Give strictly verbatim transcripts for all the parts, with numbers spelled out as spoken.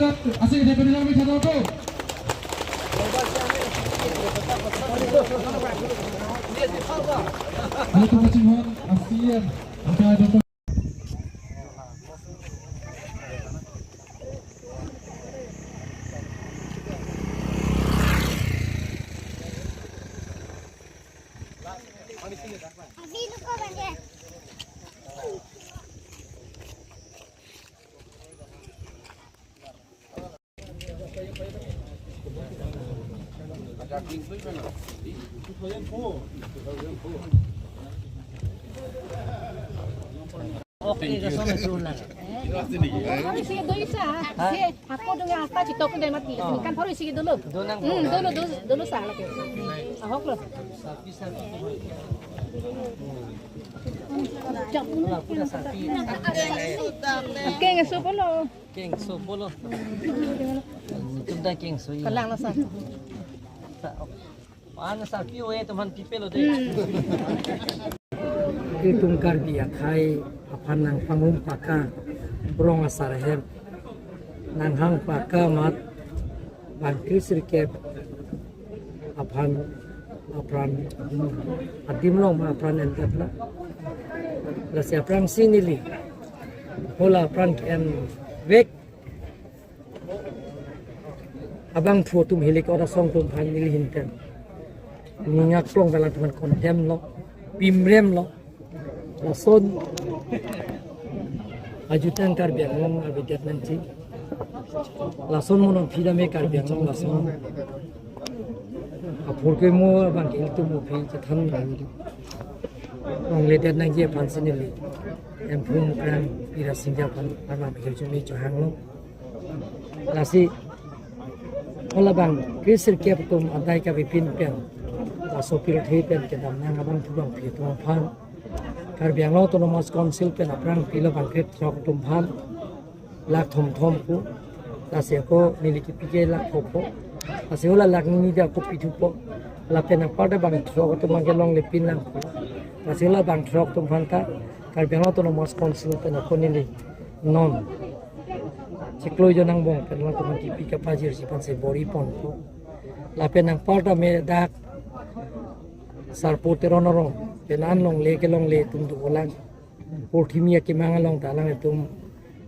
Asi, dia beri lagi satu tu. Ada tu macam hon, asi ya. Angka ada tu. Okay, ka so me su lang. Pharo isi do isa. Ha? Si, ako do nga asta chitok do mati. Oh. Kan pharo isi dolo. Do nang. Hmm, dolo, dolo, dolo sa lagi. Ahok lo. Sapi, sapi. Pura, pura sapi. Keng so polo. Keng so polo. Tum ta keng so. Kalang lo sa. Sa, ok. An sarpi o-e atum aphan pipe lo de. Itum Karbi akhei aphan nangpangrum paka, rong asar ahem nanghang paka amat bang kre sirkep aphan apran adim long ma apran endet la. Lasi aphrangsi neli hala apran ke-en vek. Abangphu atum hilik ora song atum aphan neli ahin pen ning aklong pen atum aphan condemn lo, pimrem lo. Lason ajutang Karbi Anglong avedet nangji. Lason mo non phi dame Karbi Anglong lason aphurkimo abang ke ilitum aphi chethan nang. Longledet nangji aphansi neli Emphun Krang Ira Singja aphan arnam hirjume chohanglo. Lasi hala bang kre sirkep atum adai kapipin pen, laso pirthe pen kedam nang abangphu bangphi atum aphan, Karbi Anglong Autonomous Council pen aphrang pilo bang kre throk atum aphan lakh thomthom pu. Lasi ako neli kipi ke lakh pho pho. Lasi hala lakh hini ta ako pithupo. Lapen apar ta bang throk atum abang ke longle pin lang pu. Lasi hala bang throk atum aphan ta Karbi Anglong Autonomous Council pen ako neli non chiklo jonang bong pen latum aphan kipi kapajirji aphansi bor-i ponpo. Lapen anpar tame dak Sarpo Teron arong pen an longle kelongle atum do-olang. Purthimi akemang along ta alangtum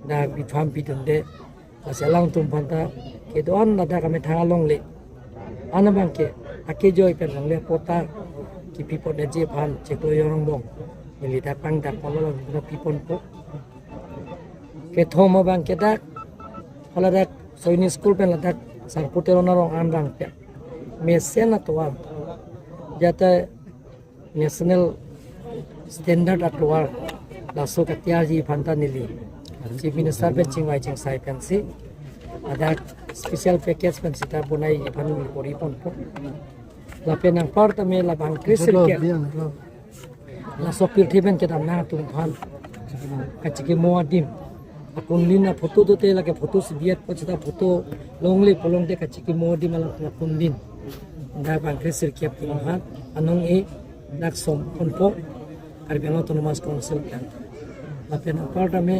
dak bitham pidunde. Lasi alangtum aphan ta kedo-an ladak amethang alongle an abang ke akejoi pen longle apot ta kipi ponnetji aphan chiklo jonang bong neli dak pangdak pon lo, alangtum ta pi ponpo. Kethom abang ke dak hala dak Soini School pen ladak Sarpo Teron arong an abang ke mesen atovar, jate national standard atovar laso katiarji aphan ta neli Chief Minister pen chingvai chingsai pensi ladak special package pen sita bonaiji aphan neli bor-i ponpo. Lapen anpar tame labang kre sirkep laso pirthe pen kedam nang atum aphan kachikimo adim, akunlin aphoto dote, lake photo si biat po chita photo longle polong te kachikimo adim alam akunlin dak bang kre sirkep atum aphan anong-e dak som ponpo Karbi Anglong Autonomous Council pen. Lapen anpar tame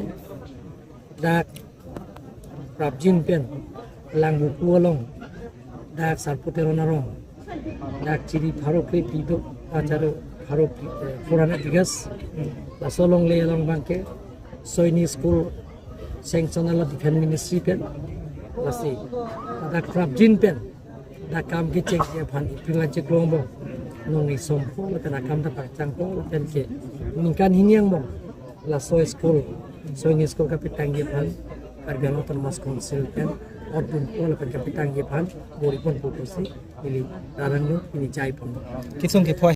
dak Prapjin pen Langmuku along dak Sarpo Teron arong dak chiri pharo kre pi do, acharo pharo kre, eh, four hundred bighas. Laso longle along abang ke Soini School sanction hala Defence Ministry pen. Lasi dak Prapjin pen dak kam kechengji aphan April achiklo angbong nong-e sompo lapen akam ta pangchangpo lapen ke ningkan hini angbong laso school, Soini School kapetangji aphan Karbi Anglong Autonomous Council pen ot dunpo lapen kapetangji aphan bor-i ponpo pusi ili rarang lo ini jai pon. Kesung kephoi.